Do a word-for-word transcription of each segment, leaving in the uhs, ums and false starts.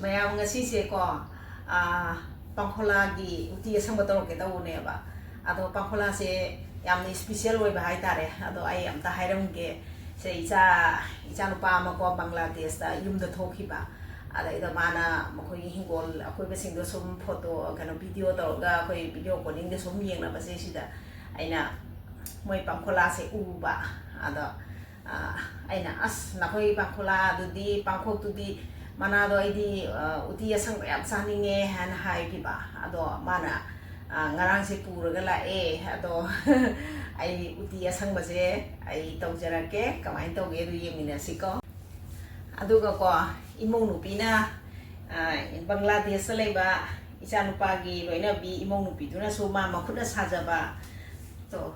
ꯃꯌꯥꯝ, ꯉꯁꯤꯁꯦꯀꯣ, ꯑꯥ, ꯄꯥꯡꯈꯣꯂꯥꯒꯤ ꯎꯇꯤ ꯑꯁꯪꯕ ꯇꯧꯔꯛꯀꯦ ꯇꯧꯕꯅꯦꯕ꯫ ꯑꯗꯣ ꯄꯥꯡꯈꯣꯂꯥꯁꯦ ꯌꯥꯝꯅ special ꯑꯣꯏꯕ ꯍꯥꯏꯇꯥꯔꯦ꯫ ꯑꯗꯣ ꯑꯩ ꯑꯝꯇ ꯍꯥꯏꯔꯝꯒꯦ꯫ ꯁꯦ, ꯏꯆꯥ, ꯏꯆꯥꯅꯨꯄꯥ ꯑꯃꯀꯣ, ꯕꯪꯒ꯭ꯂꯥꯗꯦꯁꯇ ꯌꯨꯝꯗ ꯊꯣꯛꯈꯤꯕ꯫ ꯑꯗꯩꯗ ꯃꯥꯅ ꯃꯈꯣꯏꯒꯤ ꯍꯤꯡꯒꯣꯜ ꯑꯀꯣꯏꯕꯁꯤꯡꯗꯣ ꯁꯨꯝ photo, ꯀꯩꯅꯣ, video ꯇꯧꯔꯒ ꯑꯩꯈꯣꯏ video recordingꯗ ꯁꯨꯝ ꯌꯦꯡꯅꯕꯁꯦ, ꯁꯤꯗ ꯑꯩꯅ ꯃꯣꯏ ꯄꯥꯡꯈꯣꯂꯥꯁꯦ ꯎꯕ꯫ ꯑꯗꯣ ꯑ, ꯑꯩꯅ, "ꯑꯁ, ꯅꯈꯣꯏ ꯄꯥꯡꯈꯣꯂꯥꯗꯨꯗꯤ, ꯄꯥꯡꯈꯣꯛꯇꯨꯗꯤ, ꯃꯅꯥꯗꯣ ꯑꯩꯗꯤ, ꯑ, ꯎꯇꯤ ꯑꯁꯪꯕ ꯌꯥꯝ ꯆꯥꯅꯤꯡꯉꯦ," ꯍꯥꯏꯅ ꯍꯥꯏꯈꯤꯕ꯫ ꯑꯗꯣ ꯃꯥꯅ, ꯑ, ꯉꯔꯥꯡꯁꯦ ꯄꯨꯔꯒ ꯂꯥꯛꯑꯦ꯫ ꯑꯗꯣ ꯑꯩ ꯎꯇꯤ ꯑꯁꯪꯕꯁꯦ ꯑꯩ ꯇꯧꯖꯔꯛꯀꯦ꯫ ꯀꯃꯥꯏꯅ ꯇꯧꯒꯦ, ꯑꯗꯨ ꯌꯦꯡꯃꯤꯟꯅꯁꯤꯀꯣ꯫ ꯑꯗꯨꯒꯀꯣ, ꯏꯃꯧ ꯅꯨꯄꯤꯅ, ꯑ, ꯕꯪꯒ꯭ꯂꯥꯗꯦꯁꯇ ꯂꯩꯕ ꯏꯆꯥꯅꯨꯄꯥꯒꯤ ꯂꯣꯏꯅꯕꯤ ꯏꯃꯧ ꯅꯨꯄꯤꯗꯨꯅꯁꯨ ꯃꯥ ꯃꯈꯨꯠꯅ ꯁꯥꯖꯕ, ꯇꯣ,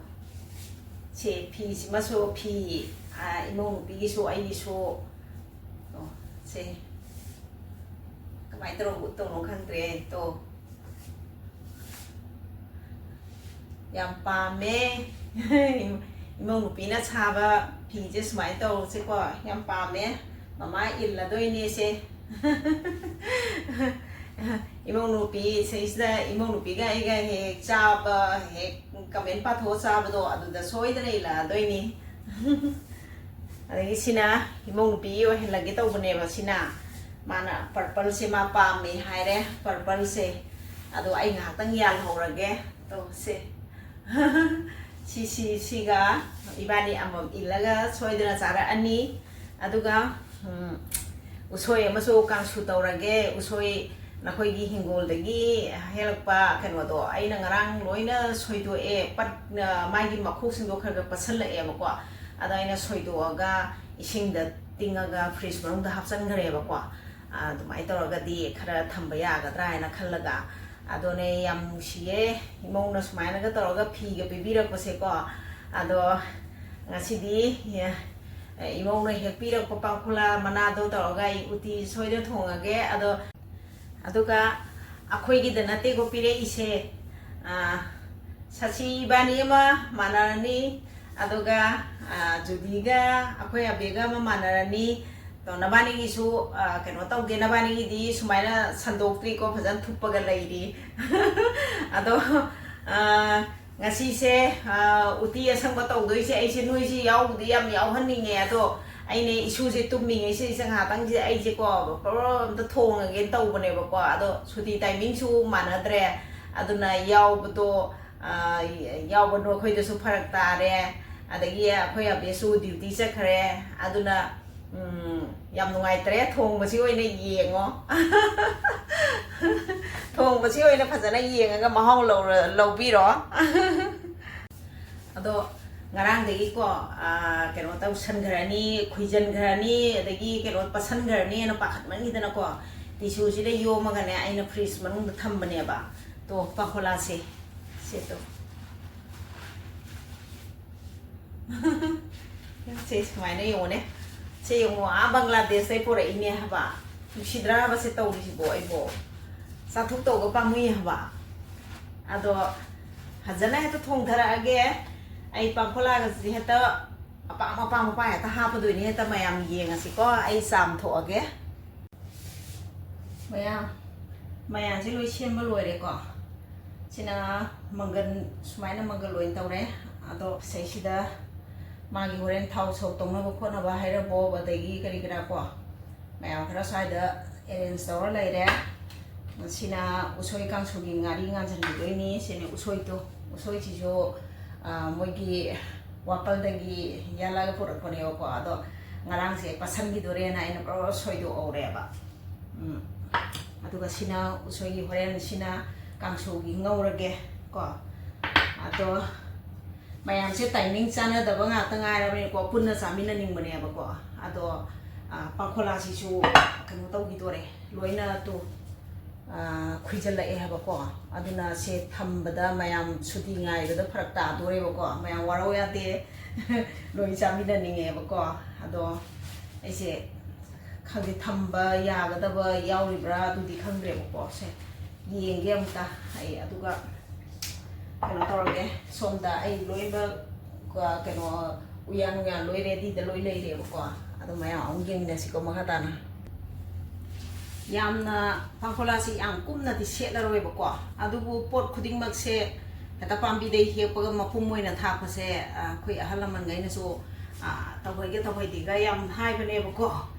ꯁꯦ, ꯐꯤꯁꯤꯃꯁꯨ ꯐꯤ, ꯑ, ꯏꯃꯧ ꯅꯨꯄꯤꯒꯤꯁꯨ ꯑꯩꯒꯤꯁꯨ꯫ ꯑꯣ, ꯁꯦ꯫ ꯀꯃꯥꯏꯅ ꯇꯧꯔ ꯎꯠꯇꯧꯅꯣ ꯈꯪꯗ꯭ꯔꯦ꯫ ꯇꯣ꯫ ꯌꯥꯝ ꯄꯥꯝꯃꯦ꯫ ꯏꯃꯧ ꯅꯨꯄꯤꯅ ꯁꯥꯕ ꯐꯤꯁꯦ ꯁꯨꯃꯥꯏꯅ ꯇꯧꯁꯦꯀꯣ꯫ ꯌꯥꯝ ꯄꯥꯝꯃꯦ꯫ ꯃꯃꯥ ꯏꯜꯂꯗꯣꯏꯅꯦ ꯁꯦ꯫ ꯏꯃꯧ ꯅꯨꯄꯤ, ꯁꯤꯁꯤꯗ ꯏꯃꯧ ꯅꯨꯄꯤꯒ ꯑꯩꯒ ꯍꯦꯛ ꯆꯥꯕ, ꯍꯦꯛ comment ꯄꯥꯊꯣꯛꯑ ꯆꯥꯕꯗꯣ, ꯑꯗꯨꯗ ꯁꯣꯏꯗꯅ ꯏꯜꯂꯛꯑꯗꯣꯏꯅꯤ꯫ ꯑꯗꯒꯤ ꯁꯤꯅ ꯏꯃꯧ ꯅꯨꯄꯤꯒꯤ ꯑꯣꯏꯍꯜꯂꯒꯦ ꯇꯧꯕꯅꯦꯕ꯫ ꯁꯤꯅ ꯃꯥꯅ purpleꯁꯦ ꯃꯥ ꯄꯥꯝꯃꯦ ꯍꯥꯏꯔꯦ, purpleꯁꯦ꯫ ꯑꯗꯣ ꯑꯩ ꯉꯥꯏꯍꯥꯛꯇꯪ ꯌꯥꯜꯍꯧꯔꯒꯦ꯫ ꯇꯧꯁꯦ꯫ ꯁꯤ, ꯁꯤ, ꯁꯤꯒ ꯏꯕꯥꯅꯤ ꯑꯃꯃꯝ ꯏꯜꯂꯒ ꯁꯣꯏꯗꯅ ꯆꯥꯔꯛꯑꯅꯤ꯫ ꯑꯗꯨꯒ, ꯎꯝ, ꯎꯁꯣꯏ ꯑꯃꯁꯨ ꯀꯥꯡꯁꯨ ꯇꯧꯔꯒꯦ꯫ ꯎꯁꯣꯏ ꯅꯈꯣꯏꯒꯤ ꯍꯤꯡꯒꯣꯜꯗꯒꯤ ꯍꯦꯛꯂꯛꯄ ꯀꯩꯅꯣꯗꯣ ꯑꯩꯅ ꯉꯔꯥꯡ ꯂꯣꯏꯅ ꯁꯣꯏꯗꯣꯛꯑꯦ꯫ ꯄꯠ-, ꯃꯥꯒꯤ ꯃꯈꯣꯛꯁꯤꯡꯗꯣ ꯈꯔ ꯈꯔ ꯄꯠꯁꯜꯂꯛꯑꯦꯕꯀꯣ꯫ ꯑꯗꯣ ꯑꯩꯅ ꯁꯣꯏꯗꯣꯛꯑꯒ ꯏꯁꯤꯡꯗ ꯇꯤꯡꯉꯒ fridge ꯃꯅꯨꯡꯗ ꯍꯥꯞꯆꯟꯈ꯭ꯔꯦꯕꯀꯣ꯫ ꯑꯗꯨꯃꯥꯏꯅ ꯇꯧꯔꯒꯗꯤ ꯈꯔ ꯊꯝꯕ ꯌꯥꯒꯗ꯭ꯔꯥ ꯍꯥꯏꯅ ꯈꯜꯂꯒ꯫ ꯑꯗꯨꯅꯦ, ꯌꯥꯝ ꯅꯨꯡꯁꯤꯌꯦ ꯏꯃꯧꯅ ꯁꯨꯃꯥꯏꯅꯒ ꯇꯧꯔꯒ ꯐꯤꯒ ꯄꯤꯕꯤꯔꯛꯄꯁꯦꯀꯣ꯫ ꯑꯗꯣ ꯉꯁꯤꯗꯤ, ꯑꯦ, ꯏꯃꯧꯅ ꯍꯦꯛꯄꯤꯔꯛꯄ ꯄꯥꯡꯈꯣꯂꯥ ꯃꯅꯥꯗꯣ ꯇꯧꯔꯒ ꯑꯩ ꯎꯇꯤ ꯁꯣꯏꯗꯅ ꯊꯣꯡꯉꯒꯦ꯫ ꯑꯗꯣ, ꯑꯗꯨꯒ ꯑꯩꯈꯣꯏꯒꯤꯗ ꯅꯠꯇꯦꯀꯣ ꯄꯤꯔꯛꯏꯁꯦ, ꯑꯥ, ꯁꯁꯤ ꯏꯕꯥꯅꯤ ꯑꯃ ꯃꯥꯟꯅꯔꯅꯤ, ꯑꯗꯨꯒ, ꯑꯥ, ꯖꯨꯗꯤꯒ ꯑꯩꯈꯣꯏ ꯑꯕꯦꯒ ꯑꯃ ꯃꯥꯟꯅꯔꯅꯤ, ꯑꯗꯣ ꯅꯕꯥꯅꯤꯒꯤꯁꯨ, ꯑ, ꯀꯩꯅꯣ ꯇꯧꯒꯦ, ꯅꯕꯥꯅꯤꯒꯤꯗꯤ ꯁꯨꯃꯥꯏꯅ ꯁꯟꯗꯣꯛꯇ꯭ꯔꯤꯀꯣ, ꯐꯖꯅ ꯊꯨꯞꯄꯒ ꯂꯩꯔꯤ꯫ ꯑꯗꯣ, ꯑ, ꯉꯁꯤꯁꯦ, ꯑ, ꯎꯇꯤ ꯑꯁꯪꯕ ꯇꯧꯗꯣꯏꯁꯦ, ꯑꯩꯁꯦ ꯅꯣꯏꯁꯤ ꯌꯥꯎꯕꯨꯗꯤ ꯌꯥꯝ ꯌꯥꯎꯍꯟꯅꯤꯡꯉꯦ, ꯑꯗꯣ ꯑꯩꯅ ꯏꯁꯨꯁꯦ ꯇꯨꯝꯃꯤꯉꯩꯁꯤꯗ ꯉꯥꯏꯍꯥꯛꯇꯪꯁꯤꯗ ꯑꯩꯁꯦꯀꯣ ꯄꯔꯣꯔ ꯑꯝꯇ ꯊꯣꯡꯉꯒꯦꯅ ꯇꯧꯕꯅꯦꯕꯀꯣ꯫ ꯑꯗꯣ ꯁꯨꯇꯤ ꯇꯥꯏꯃꯤꯡꯁꯨ ꯃꯥꯟꯅꯗ꯭ꯔꯦ, ꯑꯗꯨꯅ ꯌꯥꯎꯕꯗꯣ, ꯑ, ꯌꯥꯎꯕ ꯅꯈꯣꯏꯗꯁꯨ ꯐꯔꯛ ꯇꯥꯔꯦ, ꯑꯗꯒꯤ ꯑꯩꯈꯣꯏ ꯑꯕꯦꯁꯨ ꯗ꯭ꯌꯨꯇꯤ ꯆꯠꯈ꯭ꯔꯦ, ꯑꯗꯨꯅ, ꯎꯝ, ꯌꯥꯝ ꯅꯨꯡꯉꯥꯏꯇ꯭ꯔꯦ꯫ ꯊꯣꯡꯕꯁꯤ ꯑꯣꯏꯅ ꯌꯦꯡꯉꯣ꯫ ꯊꯣꯡꯕꯁꯤ ꯑꯣꯏꯅ ꯐꯖꯅ ꯌꯦꯡꯉꯒ ꯃꯍꯥꯎ ꯂꯧꯔ-, ꯂꯧꯕꯤꯔꯣ꯫ ꯑꯗꯣ ꯉꯔꯥꯡꯗꯒꯤꯀꯣ, ꯑ, ꯀꯩꯅꯣ ꯇꯧꯁꯟꯈ꯭ꯔꯅꯤ, ꯈꯨꯏꯖꯟꯈ꯭ꯔꯅꯤ, ꯑꯗꯒꯤ ꯀꯩꯅꯣ ꯄꯠꯁꯟꯈ꯭ꯔꯅꯤꯅ ꯄꯥꯈꯠꯃꯟꯈꯤꯗꯅꯀꯣ, ꯇꯤꯁꯨꯁꯤꯗ ꯌꯣꯝꯃꯒꯅꯦ ꯑꯩꯅ ꯐ꯭ꯔꯤꯖ ꯃꯅꯨꯡꯗ ꯊꯝꯕꯅꯦꯕ꯫ ꯇꯣ, ꯄꯥꯈꯣꯂꯥꯁꯦ, ꯁꯦ ꯇꯣ꯫ ꯁꯦ ꯁꯨꯃꯥꯏꯅ ꯌꯦꯡꯉꯨꯅꯦ꯫ ꯁꯦ ꯌꯦꯡꯉꯣ, ꯑꯥ ꯕꯪꯒ꯭ꯂꯥꯗꯦꯁꯇꯩ ꯄꯨꯔꯛꯏꯅꯦ ꯍꯥꯏꯕ꯫ ꯅꯨꯡꯁꯤꯗ꯭ꯔꯥ ꯍꯥꯏꯕ ꯁꯦ ꯇꯧꯔꯤꯁꯤꯕꯣ ꯑꯩꯕꯣ? ꯆꯥꯊꯣꯛꯇꯧꯒ ꯄꯥꯝꯃꯨꯏ ꯍꯥꯏꯕ꯫ ꯑꯗꯣ ꯐꯖꯅ ꯍꯦꯛꯇ ꯊꯣꯡꯊꯔꯛꯑꯒꯦ꯫ ꯑꯩ ꯄꯥꯡꯈꯣꯂꯥꯒꯁꯤ ꯍꯦꯛꯇ ꯑꯄꯥꯝ ꯑꯄꯥꯝ ꯑꯄꯥꯝ ꯍꯦꯛꯇ ꯍꯥꯞꯄꯗꯣꯏꯅꯤ꯫ ꯍꯦꯛꯇ ꯃꯌꯥꯝ ꯌꯦꯡꯉꯁꯤꯀꯣ꯫ ꯑꯩ ꯆꯥꯝꯊꯣꯛꯑꯒꯦ꯫ ꯃꯌꯥꯝ, ꯃꯌꯥꯝꯁꯦ ꯂꯣꯏ ꯁꯦꯝꯕ ꯂꯣꯏꯔꯦꯀꯣ꯫ ꯁꯤꯅ ꯃꯪꯒꯟ, ꯁꯨꯃꯥꯏꯅ ꯃꯪꯒꯜ ꯑꯣꯏꯅ ꯇꯧꯔꯦ꯫ ꯑꯗꯣ ꯁꯤꯁꯤꯗ ꯃꯥꯒꯤ ꯍꯣꯔꯦꯟ ꯊꯥꯎ ꯁꯣꯛ ꯇꯧꯅꯕ ꯈꯣꯠꯅꯕ ꯍꯩꯔꯕꯣꯞ, ꯑꯗꯒꯤ ꯀꯔꯤ ꯀꯔꯥ ꯀꯣ, ꯃꯌꯥꯝ ꯈꯔ ꯁ꯭ꯋꯥꯏꯗ ꯑꯦꯔꯦꯟꯖ ꯇꯧꯔ ꯂꯩꯔꯦ꯫ ꯁꯤꯅ ꯎꯁꯣꯏ ꯀꯥꯡꯁꯨꯒꯤ ꯉꯥꯔꯤ ꯉꯥꯟꯁꯤꯟꯕꯤꯗꯣꯏꯅꯤ꯫ ꯁꯤꯅ ꯎꯁꯣꯏꯗꯣ, ꯎꯁꯣꯏꯁꯤꯁꯨ, ꯑ, ꯃꯣꯏꯒꯤ ꯋꯥꯄꯜꯗꯒꯤ ꯌꯥꯜꯂꯒ ꯄꯨꯔꯛꯄꯅꯦꯕꯀꯣ꯫ ꯑꯗꯣ ꯉꯔꯥꯡꯁꯦ ꯄꯠꯁꯟꯈꯤꯗꯣꯔꯦꯅ ꯑꯩꯅ ꯄꯨꯔꯥ ꯁꯣꯏꯗꯣꯛꯍꯧꯔꯦꯕ꯫ ꯎꯝ꯫ ꯑꯗꯨꯒ ꯁꯤꯅ ꯎꯁꯣꯏꯒꯤ, ꯍꯣꯔꯦꯟ ꯁꯤꯅ ꯀꯥꯡꯁꯨꯒꯤ ꯉꯧꯔꯒꯦ ꯀꯣ꯫ ꯑꯗꯣ ꯃꯌꯥꯝꯁꯦ ꯇꯥꯏꯃꯤꯡ ꯆꯥꯟꯅꯗꯕ ꯉꯥꯛꯇ ꯉꯥꯏꯔꯕꯅꯤꯀꯣ, ꯄꯨꯟꯅ ꯆꯥꯃꯤꯟꯅꯅꯤꯡꯕꯅꯦꯕꯀꯣ꯫ ꯑꯗꯣ, ꯑ, ꯄꯥꯡꯈꯣꯂꯥꯁꯤꯁꯨ ꯀꯩꯅꯣ ꯇꯧꯈꯤꯗꯣꯔꯦ, ꯂꯣꯏꯅ ꯇꯨ, ꯑ, ꯈꯨꯏꯖꯜꯂꯛꯑꯦ ꯍꯥꯏꯕꯀꯣ꯫ ꯑꯗꯨꯅ ꯁꯦ ꯊꯝꯕꯗ ꯃꯌꯥꯝ ꯁꯨꯇꯤ ꯉꯥꯏꯕꯗ ꯐꯔꯛ ꯇꯥꯗꯣꯔꯦꯕꯀꯣ, ꯃꯌꯥꯝ ꯋꯥꯔꯧ ꯌꯥꯗꯦ꯫ ꯂꯣꯏ ꯆꯥꯃꯤꯟꯅꯅꯤꯡꯉꯦꯕꯀꯣ꯫ ꯑꯗꯣ ꯑꯩꯁꯦ ꯈꯪꯗꯦ, ꯊꯝꯕ ꯌꯥꯒꯗꯕ ꯌꯥꯎꯔꯤꯕ꯭ꯔꯥ ꯑꯗꯨꯗꯤ ꯈꯪꯗ꯭ꯔꯦꯕꯀꯣ꯫ ꯁꯦ ꯌꯦꯡꯒꯦ ꯑꯃꯨꯛꯇ ꯑꯩ꯫ ꯑꯗꯨꯒ ꯀꯩꯅꯣ ꯇꯧꯔꯒꯦ, ꯁꯣꯝꯗ ꯑꯩ ꯂꯣꯏꯅꯃꯛ, ꯑ, ꯀꯩꯅꯣ, ꯎꯌꯥꯟ ꯎꯌꯥꯟ ꯂꯣꯏ ꯔꯦꯗꯤꯗ ꯂꯣꯏ ꯂꯩꯔꯦꯕꯀꯣ꯫ ꯑꯗꯨ ꯃꯌꯥꯝ ꯑꯃꯨꯛ ꯌꯦꯡꯃꯤꯟꯅꯁꯤꯀꯣ ꯃꯈꯥ ꯇꯥꯅ꯫ ꯌꯥꯝꯅ ꯄꯥꯡꯈꯣꯂꯥꯁꯤ ꯌꯥꯝ ꯀꯨꯞꯅꯗꯤ ꯁꯦꯠꯂꯔꯣꯏꯕꯀꯣ, ꯑꯗꯨꯕꯨ ꯄꯣꯠ ꯈꯨꯗꯤꯡꯃꯛꯁꯦ ꯍꯦꯛꯇ ꯄꯥꯝꯕꯤꯗꯩ ꯍꯦꯛꯄꯒ ꯃꯄꯨꯝ ꯑꯣꯏꯅ ꯊꯥꯛꯄꯁꯦ, ꯑ, ꯑꯩꯈꯣꯏ ꯑꯍꯜ ꯂꯃꯟꯈꯩꯅꯁꯨ, ꯑ, ꯇꯧꯍꯩꯒ ꯇꯧꯍꯩꯗꯦꯒ ꯌꯥꯝ ꯍꯥꯏꯕꯅꯦꯕꯀꯣ꯫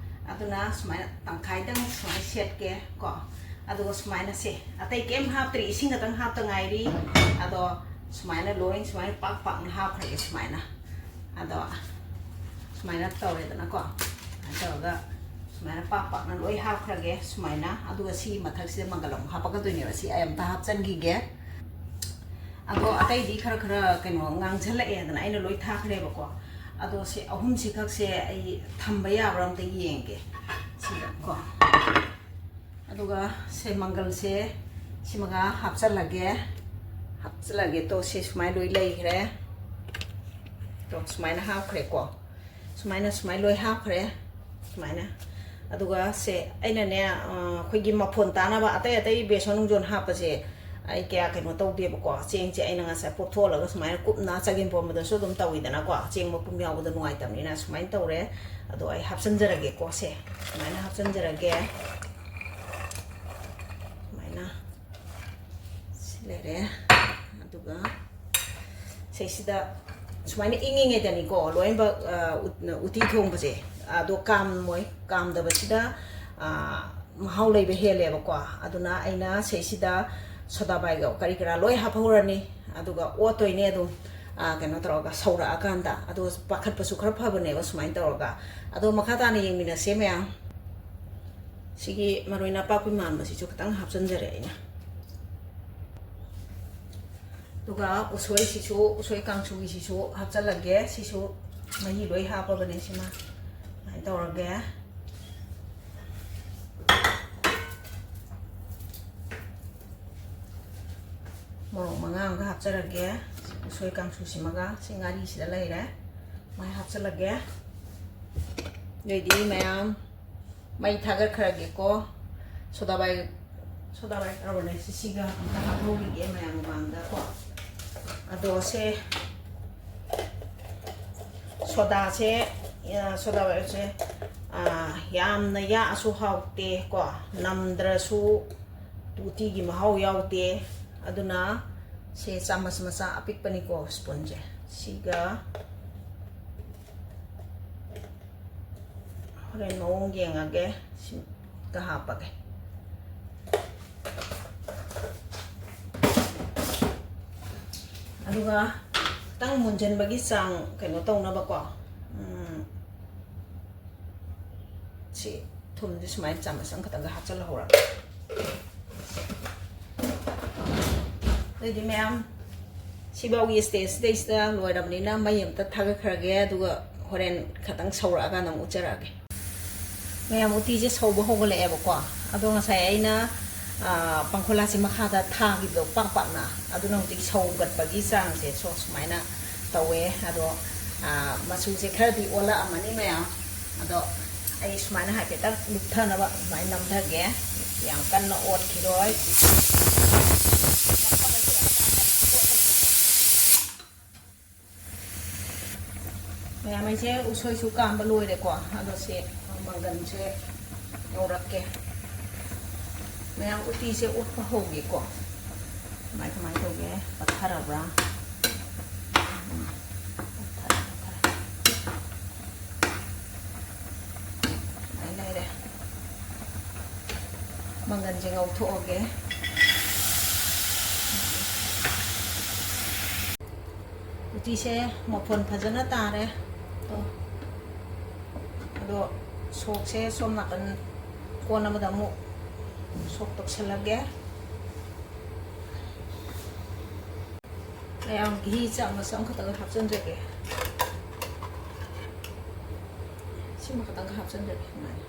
ꯑꯗꯨꯅ ꯁꯨꯃꯥꯏꯅ ꯇꯪꯈꯥꯏꯗꯪ ꯁꯨꯃꯥꯏꯅ ꯁꯦꯠꯀꯦ ꯀꯣ, ꯑꯗꯨꯒ ꯁꯨꯃꯥꯏꯅ ꯁꯦ, ꯑꯇꯩ ꯀꯩꯝ ꯍꯥꯞꯇ꯭ꯔꯤ, ꯏꯁꯤꯡ ꯈꯛꯇꯪ ꯍꯥꯞꯇ ꯉꯥꯏꯔꯤ꯫ ꯑꯗꯣ ꯁꯨꯃꯥꯏꯅ ꯂꯣꯏ ꯁꯨꯃꯥꯏꯅ ꯄꯥꯛ ꯄꯥꯛꯅ ꯍꯥꯞꯈ꯭ꯔꯒꯦ ꯁꯨꯃꯥꯏꯅ꯫ ꯑꯗꯣ ꯁꯨꯃꯥꯏꯅ ꯇꯧꯔꯦꯗꯅꯀꯣ꯫ ꯁꯨꯃꯥꯏꯅ ꯇꯧꯔꯒ ꯁꯨꯃꯥꯏꯅ ꯄꯥꯛ ꯄꯥꯛꯅ ꯂꯣꯏ ꯍꯥꯞꯈ꯭ꯔꯒꯦ ꯁꯨꯃꯥꯏꯅ꯫ ꯑꯗꯨꯒ ꯁꯤꯒꯤ ꯃꯊꯛꯁꯤꯗ ꯃꯪꯒꯜ ꯑꯃꯨꯛ ꯍꯥꯞꯄꯛꯀꯗꯣꯏꯅꯦꯕ꯫ ꯁꯤ ꯑꯩ ꯑꯝꯇ ꯍꯥꯞꯆꯤꯟꯈꯤꯒꯦ꯫ ꯑꯗꯣ ꯑꯇꯩꯗꯤ ꯈꯔ ꯈꯔ ꯀꯩꯅꯣ ꯉꯥꯡꯁꯤꯜꯂꯛꯑꯦꯗꯅ ꯑꯩꯅ ꯂꯣꯏ ꯊꯥꯈ꯭ꯔꯦꯕꯀꯣ꯫ ꯑꯗꯣ ꯁꯤ ꯑꯍꯨꯝꯁꯤꯈꯛꯁꯦ ꯑꯩ ꯊꯝꯕ ꯌꯥꯕ꯭ꯔꯥ ꯑꯝꯇ ꯌꯦꯡꯒꯦ ꯁꯤꯗ ꯀꯣ꯫ ꯑꯗꯨꯒ ꯁꯦ ꯃꯪꯒꯜꯁꯦ ꯁꯤꯃꯒ ꯍꯥꯞꯆꯜꯂꯒꯦ꯫ ꯍꯥꯞꯆꯜꯂꯒꯦ꯫ ꯇꯣ ꯁꯤ ꯁꯨꯃꯥꯏꯅ ꯂꯣꯏ ꯂꯩꯈ꯭ꯔꯦ꯫ ꯇꯣ ꯁꯨꯃꯥꯏꯅ ꯍꯥꯞꯈ꯭ꯔꯦꯀꯣ꯫ ꯁꯨꯃꯥꯏꯅ ꯁꯨꯃꯥꯏꯅ ꯂꯣꯏ ꯍꯥꯞꯈ꯭ꯔꯦ꯫ ꯁꯨꯃꯥꯏꯅ꯫ ꯑꯗꯨꯒ ꯁꯦ ꯑꯩꯅꯅꯦ, ꯑ, ꯑꯩꯈꯣꯏꯒꯤ ꯃꯐꯣꯟ ꯇꯥꯅꯕ ꯑꯇꯩ ꯑꯇꯩ ꯕꯦꯁꯣꯟ ꯅꯨꯡꯖꯣꯟ ꯍꯥꯞꯄꯁꯦ ꯑꯩ ꯀꯌꯥ ꯀꯩꯅꯣ ꯇꯧꯗꯦꯕꯀꯣ꯫ ꯆꯦꯡꯁꯦ ꯑꯩꯅ ꯉꯁꯥꯏ ꯄꯣꯞꯊꯣꯛꯍꯜꯂꯒ ꯁꯨꯃꯥꯏꯅ ꯀꯨꯞꯅ ꯆꯒꯦꯝ ꯄꯣꯝꯕꯗꯁꯨ ꯑꯗꯨꯝ ꯇꯧꯋꯤꯗꯅꯀꯣ꯫ ꯆꯦꯡ ꯃꯄꯨꯝ ꯌꯥꯎꯕꯗꯣ ꯅꯨꯡꯉꯥꯏꯇꯕꯅꯤꯅ ꯁꯨꯃꯥꯏꯅ ꯇꯧꯔꯦ꯫ ꯑꯗꯣ ꯑꯩ ꯍꯥꯞꯆꯤꯟꯖꯔꯒꯦꯀꯣ꯫ ꯁꯦ ꯁꯨꯃꯥꯏꯅ ꯍꯥꯞꯆꯤꯟꯖꯔꯒꯦ꯫ ꯁꯨꯃꯥꯏꯅ ꯁꯤ ꯂꯩꯔꯦ꯫ ꯑꯗꯨꯒ ꯁꯤꯁꯤꯗ ꯁꯨꯃꯥꯏꯅ ꯏꯪꯉꯤꯉꯩꯗꯅꯤꯀꯣ ꯂꯣꯏꯅꯃꯛ, ꯑ, ꯎꯠ-, ꯎꯇꯤ ꯊꯣꯡꯕꯁꯦ꯫ ꯑꯗꯣ ꯀꯥꯝꯃꯣꯏ, ꯀꯥꯝꯗꯕꯁꯤꯗ, ꯑ, ꯃꯍꯥꯎ ꯂꯩꯕ ꯍꯦꯜꯂꯦꯕꯀꯣ꯫ ꯑꯗꯨꯅ ꯑꯩꯅ ꯁꯤꯁꯤꯗ ꯁꯣꯗꯥ ꯕꯥꯏꯒꯞ ꯀꯔꯤ ꯀꯔꯥ ꯂꯣꯏ ꯍꯥꯞꯍꯧꯔꯅꯤ꯫ ꯑꯗꯨꯒ ꯑꯣꯠꯇꯣꯏꯅꯦ ꯑꯗꯨꯝ, ꯑ, ꯀꯩꯅꯣ ꯇꯧꯔꯒ ꯁꯧꯔꯛꯑꯀꯥꯟꯗ꯫ ꯑꯗꯣ ꯄꯥꯈꯠꯄꯁꯨ ꯈꯔ ꯐꯕꯅꯦꯕ ꯁꯨꯃꯥꯏꯅ ꯇꯧꯔꯒ꯫ ꯑꯗꯣ ꯃꯈꯥ ꯇꯥꯅ ꯌꯦꯡꯃꯤꯟꯅꯁꯦ ꯃꯌꯥꯝ꯫ ꯁꯤꯒꯤ ꯃꯔꯣꯏ ꯅꯄꯥꯛꯄꯤ ꯃꯥꯟꯕꯁꯤꯁꯨ ꯈꯤꯇꯪ ꯍꯥꯞꯆꯤꯟꯖꯔꯦ ꯑꯩꯅ꯫ ꯑꯗꯨꯒ ꯎꯁꯣꯏꯁꯤꯁꯨ, ꯎꯁꯣꯏ ꯀꯥꯡꯁꯨꯒꯤꯁꯤꯁꯨ ꯍꯥꯞꯆꯤꯜꯂꯒꯦ꯫ ꯁꯤꯁꯨ ꯃꯍꯤ ꯂꯣꯏ ꯍꯥꯞꯄꯕꯅꯦ ꯁꯤꯃ꯫ ꯁꯨꯃꯥꯏꯅ ꯇꯧꯔꯒꯦ꯫ ꯃꯣꯔꯣꯛ ꯃꯉꯥ ꯑꯃꯒ ꯍꯥꯞꯆꯔꯒꯦ꯫ ꯎꯁꯣꯏ ꯀꯥꯡꯁꯨꯁꯤꯃꯒ ꯁꯤ ꯉꯥꯔꯤꯁꯤꯗ ꯂꯩꯔꯦ꯫ ꯃꯥꯏ ꯍꯥꯞꯆꯤꯜꯂꯒꯦ꯫ ꯑꯗꯩꯗꯤ ꯃꯌꯥꯝ ꯃꯩ ꯊꯥꯒꯠꯈ꯭ꯔꯒꯦꯀꯣ꯫ ꯁꯣꯗꯥꯕꯥꯏ-, ꯁꯣꯗꯥꯕꯥꯏ ꯀꯥꯔꯕꯣꯅꯦꯠꯁꯤ ꯁꯤꯒ ꯑꯝꯇ ꯍꯥꯞꯍꯧꯈꯤꯒꯦ ꯃꯌꯥꯝ ꯃꯃꯥꯡꯗ ꯀꯣ꯫ ꯑꯗꯣ ꯁꯦ ꯁꯣꯗꯥꯁꯦ ꯁꯣꯗꯥ ꯕꯥꯏꯒꯞꯁꯦ ꯌꯥꯝꯅ ꯌꯥꯛꯑꯁꯨ ꯍꯥꯎꯇꯦ ꯀꯣ, ꯅꯝꯗ꯭ꯔꯁꯨ ꯎꯇꯤꯒꯤ ꯃꯍꯥꯎ ꯌꯥꯎꯗꯦ꯫ ꯑꯗꯨꯅ ꯁꯦ ꯆꯥꯃꯁ ꯃꯆꯥ ꯑꯄꯤꯛꯄꯅꯤꯀꯣ, ꯁ꯭ꯄꯨꯟꯁꯦ꯫ ꯁꯤꯒ ꯍꯣꯔꯦꯟ ꯃꯑꯣꯡ ꯌꯦꯡꯉꯒꯦ꯫ ꯁꯤꯒ ꯍꯥꯞꯄꯒꯦ꯫ ꯑꯗꯨꯒ ꯈꯤꯇꯪ ꯃꯨꯟꯖꯟꯕꯒꯤ ꯆꯥꯡ ꯀꯩꯅꯣ ꯇꯧꯅꯕꯀꯣ, ꯎꯝ, ꯁꯤ ꯊꯨꯝꯁꯦ ꯁꯨꯃꯥꯏꯅ ꯆꯥꯃꯁ ꯑꯃꯈꯛꯇꯪꯒ ꯍꯥꯞꯆꯜꯍꯧꯔꯒꯦ꯫ ꯑꯗꯩꯗꯤ ꯃꯌꯥꯝ ꯁꯤꯐꯥꯎꯒꯤ stage ꯁꯤꯗꯩꯁꯤꯗ ꯂꯣꯏꯔꯕꯅꯤꯅ ꯃꯩ ꯑꯝꯇ ꯊꯥꯒꯠꯈ꯭ꯔꯒꯦ, ꯑꯗꯨꯒ ꯍꯣꯔꯦꯟ ꯈꯇꯪ ꯁꯧꯔꯛꯑꯀꯥꯟꯗ ꯑꯃꯨꯛ ꯎꯠꯆꯔꯛꯑꯒꯦ꯫ ꯃꯌꯥꯝ ꯎꯇꯤꯁꯦ ꯁꯧꯕ ꯍꯧꯒꯠꯂꯛꯑꯦꯕꯀꯣ꯫ ꯑꯗꯣ ꯉꯁꯥꯏ ꯑꯩꯅ, ꯑ, ꯄꯥꯡꯈꯣꯂꯥꯁꯦ ꯃꯈꯥꯗ ꯊꯥꯈꯤꯕꯗꯣ ꯄꯥꯛ ꯄꯥꯛꯅ, ꯑꯗꯨꯅ ꯍꯧꯖꯤꯛ ꯁꯧꯒꯠꯄꯒꯤ ꯆꯥꯡꯁꯦ ꯁꯣ ꯁꯨꯃꯥꯏꯅ ꯇꯧꯋꯦ꯫ ꯑꯗꯣ, ꯑ, ꯃꯆꯨꯁꯦ ꯈꯔꯗꯤ ꯑꯣꯜꯂꯛꯑꯝꯃꯅꯤ ꯃꯌꯥꯝ꯫ ꯑꯗꯣ ꯑꯩ ꯁꯨꯃꯥꯏꯅ ꯍꯥꯏꯐꯦꯠꯇꯪ ꯂꯨꯞꯊꯅꯕ ꯁꯨꯃꯥꯏꯅ ꯅꯝꯊꯒꯦ꯫ ꯌꯥꯝ ꯀꯟꯅ ꯑꯣꯠꯈꯤꯔꯣꯏ꯫ ꯃꯌꯥꯝ, ꯑꯩꯁꯦ ꯎꯁꯣꯏꯁꯨ ꯀꯥꯝꯕ ꯂꯣꯏꯔꯦꯀꯣ꯫ ꯑꯗꯣ ꯁꯤ ꯃꯪꯒꯟꯁꯦ ꯉꯧꯔꯛꯀꯦ꯫ ꯃꯌꯥꯝ, ꯎꯇꯤꯁꯦ ꯎꯠꯄ ꯍꯧꯒꯦꯀꯣ꯫ ꯀꯃꯥꯏ ꯀꯃꯥꯏ ꯇꯧꯒꯦ? ꯄꯠꯊꯔꯕ꯭ꯔꯥ? ꯎꯝ, ꯄꯠꯊꯔꯦ, ꯄꯠꯊꯔꯦ꯫ ꯁꯨꯃꯥꯏꯅ ꯂꯩꯔꯦ꯫ ꯃꯪꯒꯟꯁꯦ ꯉꯧꯊꯣꯛꯑꯒꯦ꯫ ꯎꯇꯤꯁꯦ ꯃꯐꯣꯟ ꯐꯖꯅ ꯇꯥꯔꯦ꯫ ꯑꯗꯣ ꯁꯣꯛꯁꯦ ꯁꯣꯝ ꯅꯥꯀꯟ ꯀꯣꯟ ꯑꯃꯗ ꯑꯃꯨꯛ ꯁꯣꯛ ꯇꯧꯁꯜꯂꯒꯦ꯫ ꯃꯌꯥꯝ, ꯘꯤ ꯆꯥꯃꯁ ꯑꯃꯈꯛꯇꯪ ꯍꯥꯞꯆꯤꯟꯖꯒꯦ꯫ ꯁꯤꯃ ꯈꯛꯇꯪ ꯍꯥꯞꯆꯤꯟꯖꯒꯦ꯫ ꯁꯨꯃꯥꯏꯅ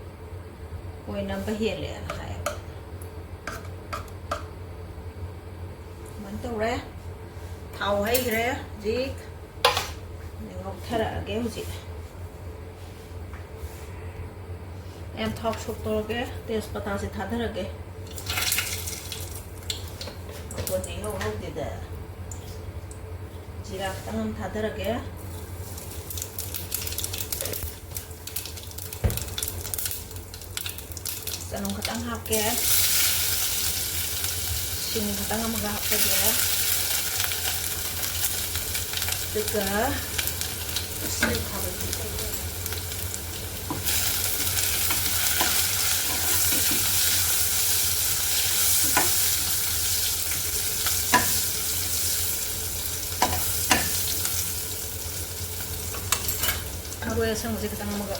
ꯑꯣꯏꯅꯝꯕ ꯍꯦꯜꯂꯦꯅ ꯍꯥꯏꯌꯦꯕ꯫ ꯑꯗꯨꯃꯥꯏꯅ ꯇꯧꯔꯦ꯫ ꯊꯥꯎ ꯍꯩꯈ꯭ꯔꯦ꯫ ꯍꯧꯖꯤꯛ ꯉꯧꯊꯔꯛꯑꯒꯦ꯫ ꯍꯧꯖꯤꯛ ꯌꯥꯝ ꯊꯥꯎ ꯁꯣꯛ ꯇꯧꯔꯒꯦ꯫ ꯇꯦꯖꯄꯇꯥꯁꯦ ꯊꯥꯗꯔꯒꯦ꯫ ꯃꯈꯣꯟꯁꯦ ꯏꯍꯧ ꯍꯧꯗꯦꯗ꯫ ꯖꯤꯔꯥ ꯈꯤꯇꯪ ꯑꯃ ꯊꯥꯗꯔꯒꯦ꯫ ꯆꯅꯝ ꯈꯇꯪ ꯍꯥꯞꯀꯦ꯫ ꯁꯤꯡ ꯈꯇꯪ ꯑꯃꯒ ꯍꯥꯞꯆꯒꯦ꯫ ꯑꯗꯨꯒ ꯎꯁꯣꯏ ꯈꯥꯃꯦꯟ꯫ ꯃꯔꯣꯏ ꯑꯁꯪꯕꯁꯦ ꯈꯤꯇꯪ ꯑꯃꯒ꯫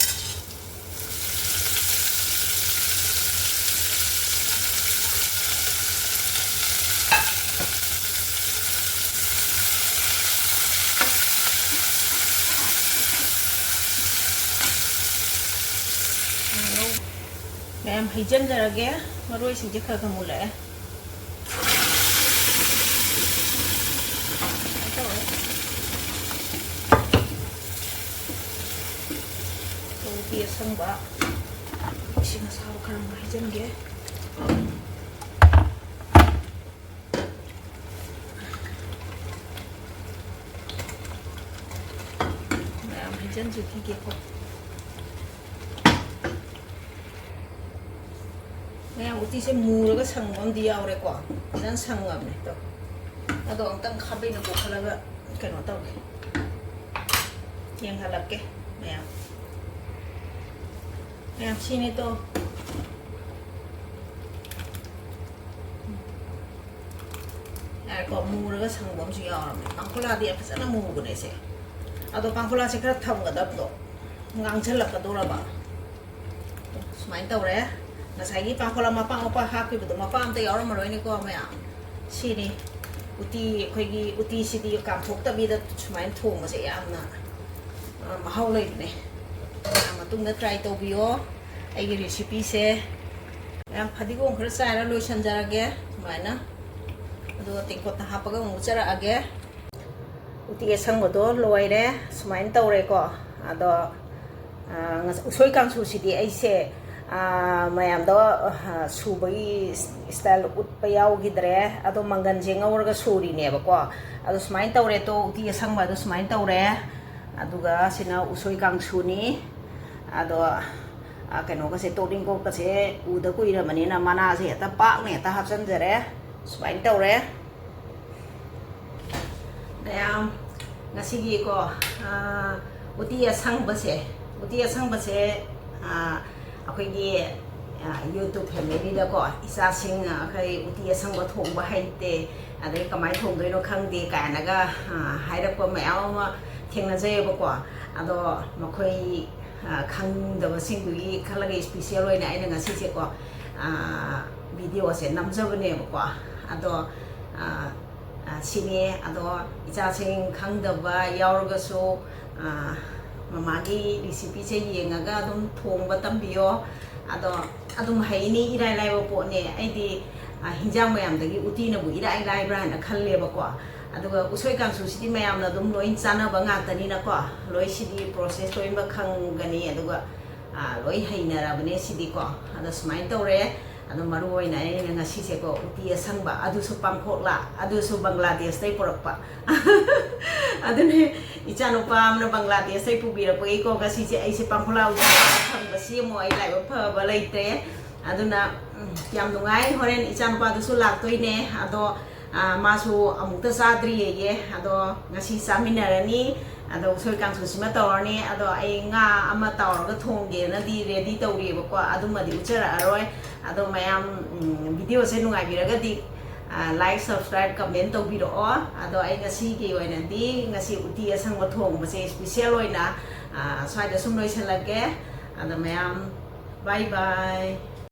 ꯃꯌꯥꯝ ꯍꯩꯖꯤꯟꯖꯔꯒꯦ꯫ ꯃꯔꯣꯏꯁꯤꯡꯁꯦ ꯈꯔ ꯈꯔ ꯃꯨꯜꯂꯛꯑꯦ꯫ ꯁꯨꯃꯥꯏꯅ ꯇꯧꯔꯦ꯫ ꯎꯇꯤ ꯑꯁꯪꯕ ꯏꯁꯤꯡ ꯑꯁꯥꯕ ꯈꯔ ꯑꯃ ꯍꯩꯖꯤꯟꯒꯦ꯫ ꯃꯌꯥꯝ ꯍꯩꯖꯤꯟꯖꯈꯤꯒꯦꯀꯣ꯫ ꯃꯌꯥꯝ ꯎꯇꯤꯁꯦ ꯃꯨꯔꯒ ꯁꯪꯕ ꯑꯃꯗꯤ ꯌꯥꯎꯔꯦꯀꯣ꯫ ꯐꯖꯅ ꯁꯪꯉꯕꯅꯦ꯫ ꯇꯣ꯫ ꯑꯗꯣ ꯑꯃꯨꯛꯇꯪ ꯈꯥꯕꯩꯅ ꯀꯣꯠꯈꯠꯂꯒ ꯀꯩꯅꯣ ꯇꯧꯒꯦ꯫ ꯌꯦꯡꯍꯜꯂꯛꯀꯦ ꯃꯌꯥꯝ꯫ ꯃꯌꯥꯝ ꯁꯤꯅꯦ ꯇꯣ꯫ ꯌꯥꯔꯦꯀꯣ, ꯃꯨꯔꯒ ꯁꯪꯕ ꯑꯃꯁꯨ ꯌꯥꯎꯔꯕꯅꯦ꯫ ꯄꯥꯡꯈꯣꯂꯥꯗꯤ ꯌꯥꯝ ꯐꯖꯅ ꯃꯨꯕꯅꯦ ꯁꯦ꯫ ꯑꯗꯣ ꯄꯥꯡꯈꯣꯂꯥꯁꯦ ꯈꯔ ꯊꯝꯒꯗꯕꯗꯣ ꯉꯥꯡꯁꯤꯜꯂꯛꯀꯗꯧꯔꯕ꯫ ꯁꯨꯃꯥꯏꯅ ꯇꯧꯔꯦ꯫ ꯉꯁꯥꯏꯒꯤ ꯄꯥꯡꯈꯣꯂꯥ ꯃꯄꯥꯛ ꯃꯄꯥꯛ ꯍꯥꯞꯈꯤꯕꯗꯣ ꯃꯄꯥꯛ ꯑꯝꯇ ꯌꯥꯎꯔꯝꯃꯔꯣꯏꯅꯦꯀꯣ ꯃꯌꯥꯝ꯫ ꯁꯤꯅꯤ ꯎꯇꯤ, ꯑꯩꯈꯣꯏꯒꯤ ꯎꯇꯤꯁꯤꯗꯤ ꯀꯥꯝꯊꯣꯛꯇꯕꯤꯗ ꯁꯨꯃꯥꯏꯅ ꯊꯣꯡꯕꯁꯦ ꯌꯥꯝꯅ, ꯑ, ꯃꯍꯥꯎ ꯂꯩꯕꯅꯦ꯫ ꯃꯌꯥꯝ ꯃꯇꯨꯡꯗ try ꯇꯧꯕꯤꯌꯣ ꯑꯩꯒꯤ recipeꯁꯦ꯫ ꯃꯌꯥꯝ ꯐꯗꯤꯒꯣꯝ ꯈꯔ ꯆꯥꯏꯔ ꯂꯣꯏꯁꯟꯖꯔꯒꯦ ꯁꯨꯃꯥꯏꯅ꯫ ꯑꯗꯨꯒ ꯇꯦꯡꯀꯣꯠꯇ ꯍꯥꯞꯄꯒ ꯑꯃꯨꯛ ꯎꯠꯆꯔꯛꯑꯒꯦ꯫ ꯎꯇꯤ ꯑꯁꯪꯕꯗꯣ ꯂꯣꯏꯔꯦ꯫ ꯁꯨꯃꯥꯏꯅ ꯇꯧꯔꯦꯀꯣ꯫ ꯑꯗꯣ, ꯑ, ꯉꯁ-, ꯎꯁꯣꯏ ꯀꯥꯡꯁꯨꯁꯤꯗꯤ ꯑꯩꯁꯦ, ꯑ, ꯃꯌꯥꯝꯗꯣ, ꯑ, ꯁꯨꯕꯒꯤ style ꯎꯠꯄ ꯌꯥꯎꯈꯤꯗ꯭ꯔꯦ꯫ ꯑꯗꯣ ꯃꯪꯒꯟꯁꯦ ꯉꯧꯔꯒ ꯁꯨꯔꯤꯅꯦꯕꯀꯣ꯫ ꯑꯗꯣ ꯁꯨꯃꯥꯏꯅ ꯇꯧꯔꯦ ꯇꯣ, ꯎꯇꯤ ꯑꯁꯪꯕ ꯑꯗꯣ ꯁꯨꯃꯥꯏꯅ ꯇꯧꯔꯦ꯫ ꯑꯗꯨꯒ ꯁꯤꯅ ꯎꯁꯣꯏ ꯀꯥꯡꯁꯨꯅꯤ꯫ ꯑꯗꯣ ꯀꯩꯅꯣꯒꯁꯦ, ꯇꯣꯛꯅꯤꯡꯀꯣꯛꯀꯁꯦ ꯎꯗ ꯀꯨꯏꯔꯕꯅꯤꯅ ꯃꯅꯥꯁꯦ ꯍꯦꯛꯇ ꯄꯥꯛꯅ ꯍꯦꯛꯇ ꯍꯥꯞꯆꯤꯟꯖꯔꯦ꯫ ꯁꯨꯃꯥꯏꯅ ꯇꯧꯔꯦ꯫ ꯃꯌꯥꯝ, ꯉꯁꯤꯒꯤꯀꯣ, ꯎꯇꯤ ꯑꯁꯪꯕꯁꯦ, ꯎꯇꯤ ꯑꯁꯪꯕꯁꯦ ꯑꯩꯈꯣꯏꯒꯤ YouTube familyꯗꯀꯣ, ꯏꯆꯥꯁꯤꯡ ꯑꯩꯈꯣꯏ ꯎꯇꯤ ꯑꯁꯪꯕ ꯊꯣꯡꯕ ꯍꯩꯇꯦ, ꯑꯗꯩ ꯀꯃꯥꯏꯅ ꯊꯣꯡꯗꯣꯏꯅꯣ ꯈꯪꯗꯦ ꯀꯥꯏꯅꯒ ꯍꯥꯏꯔꯛꯄ ꯃꯌꯥꯝ ꯑꯃ ꯊꯦꯡꯅꯖꯩꯑꯕꯀꯣ꯫ ꯑꯗꯣ ꯃꯈꯣꯏ ꯈꯪꯗꯕꯁꯤꯡꯗꯨꯒꯤ ꯈꯜꯂꯒ special ꯑꯣꯏꯅ ꯑꯩꯅ ꯉꯁꯤꯁꯦꯀꯣ, videoꯁꯦ ꯅꯝꯖꯕꯅꯦꯕꯀꯣ꯫ ꯑꯗꯣ ꯁꯤꯅꯤ꯫ ꯑꯗꯣ ꯏꯆꯥꯁꯤꯡ ꯈꯪꯗꯕ ꯌꯥꯎꯔꯒꯁꯨ ꯃꯃꯥꯒꯤ recipeꯁꯦ ꯌꯦꯡꯉꯒ ꯑꯗꯨꯝ ꯊꯣꯡꯕ ꯇꯝꯕꯤꯌꯣ꯫ ꯑꯗꯣ ꯑꯗꯨꯝ ꯍꯩꯅꯤ, ꯏꯔꯥꯏ ꯂꯥꯏꯕ ꯄꯣꯠꯅꯦ꯫ ꯑꯩꯗꯤ ꯍꯤꯟꯖꯥꯡ ꯃꯌꯥꯝꯗꯒꯤ ꯎꯇꯤꯅꯕꯨ ꯏꯔꯥꯏ ꯂꯥꯏꯕ꯭ꯔꯥ ꯍꯥꯏꯅ ꯈꯜꯂꯦꯕꯀꯣ꯫ ꯑꯗꯨꯒ ꯎꯁꯣꯏ ꯀꯥꯡꯁꯨꯁꯤꯗꯤ ꯃꯌꯥꯝꯅ ꯑꯗꯨꯝ ꯂꯣꯏ ꯆꯥꯅꯕ ꯉꯥꯛꯇꯅꯤꯅꯀꯣ, ꯂꯣꯏ ꯁꯤꯗꯤ process ꯂꯣꯏꯅꯃꯛ ꯈꯪꯒꯅꯤ꯫ ꯑꯗꯨꯒ ꯂꯣꯏ ꯍꯩꯅꯔꯕꯅꯦ ꯁꯤꯗꯤꯀꯣ꯫ ꯑꯗꯣ ꯁꯨꯃꯥꯏꯅ ꯇꯧꯔꯦ꯫ ꯑꯗꯣ ꯃꯔꯨ ꯑꯣꯏꯅ ꯑꯩꯅ ꯉꯁꯤꯁꯦꯀꯣ, ꯎꯇꯤ ꯑꯁꯪꯕ, ꯑꯗꯨꯁꯨ ꯄꯥꯡꯈꯣꯛꯂꯥ, ꯑꯗꯨꯁꯨ ꯕꯪꯒ꯭ꯂꯥꯗꯦꯁꯇꯩ ꯄꯨꯔꯛꯄ꯫ ꯑꯗꯨꯅꯦ, ꯏꯆꯥꯅꯨꯄꯥ ꯑꯃꯅ ꯕꯪꯒ꯭ꯂꯥꯗꯦꯁꯇꯩ ꯄꯨꯕꯤꯔꯛꯄꯒꯤꯀꯣ, ꯉꯁꯤꯁꯦ ꯑꯩꯁꯦ ꯄꯥꯡꯈꯣꯛꯂꯥ ꯎꯇꯤ ꯐꯪꯕꯁꯤ ꯑꯃꯨꯛ ꯑꯩ ꯂꯥꯏꯕꯛ ꯐꯕ ꯂꯩꯇ꯭ꯔꯦ꯫ ꯑꯗꯨꯅ ꯎꯝ, ꯌꯥꯝ ꯅꯨꯡꯉꯥꯏ꯫ ꯍꯣꯔꯦꯟ ꯏꯆꯥꯅꯨꯄꯥꯗꯨꯁꯨ ꯂꯥꯛꯇꯣꯏꯅꯦ꯫ ꯑꯗꯣ ꯃꯥꯁꯨ ꯑꯃꯨꯛꯇ ꯆꯥꯗ꯭ꯔꯤꯌꯦ꯫ ꯑꯗꯣ ꯉꯁꯤ ꯆꯥꯃꯤꯟꯅꯔꯅꯤ꯫ ꯑꯗꯣ ꯎꯁꯣꯏ ꯀꯥꯡꯁꯨꯁꯤꯃ ꯇꯧꯔꯅꯤ꯫ ꯑꯗꯣ ꯑꯩ ꯉꯥ ꯑꯃ ꯇꯥꯎꯔꯒ ꯊꯣꯡꯒꯦꯅꯗꯤ ready ꯇꯧꯔꯤꯑꯕꯀꯣ, ꯑꯗꯨꯃꯗꯤ ꯎꯠꯆꯔꯛꯑꯔꯣꯏ꯫ ꯑꯗꯣ ꯃꯌꯥꯝ videoꯁꯦ ꯅꯨꯡꯉꯥꯏꯕꯤꯔꯒꯗꯤ like, subscribe, comment ꯇꯧꯕꯤꯔꯛꯑꯣ꯫ ꯑꯗꯣ ꯑꯩ ꯉꯁꯤꯒꯤ ꯑꯣꯏꯅꯗꯤ ꯉꯁꯤ ꯎꯇꯤ ꯑꯁꯪꯕ ꯊꯣꯡꯕꯁꯦ special ꯑꯣꯏꯅ ꯁ꯭ꯋꯥꯏꯗ ꯁꯨꯝ ꯂꯣꯏꯁꯤꯜꯂꯒꯦ꯫ ꯑꯗꯣ ꯃꯌꯥꯝ bye bye꯫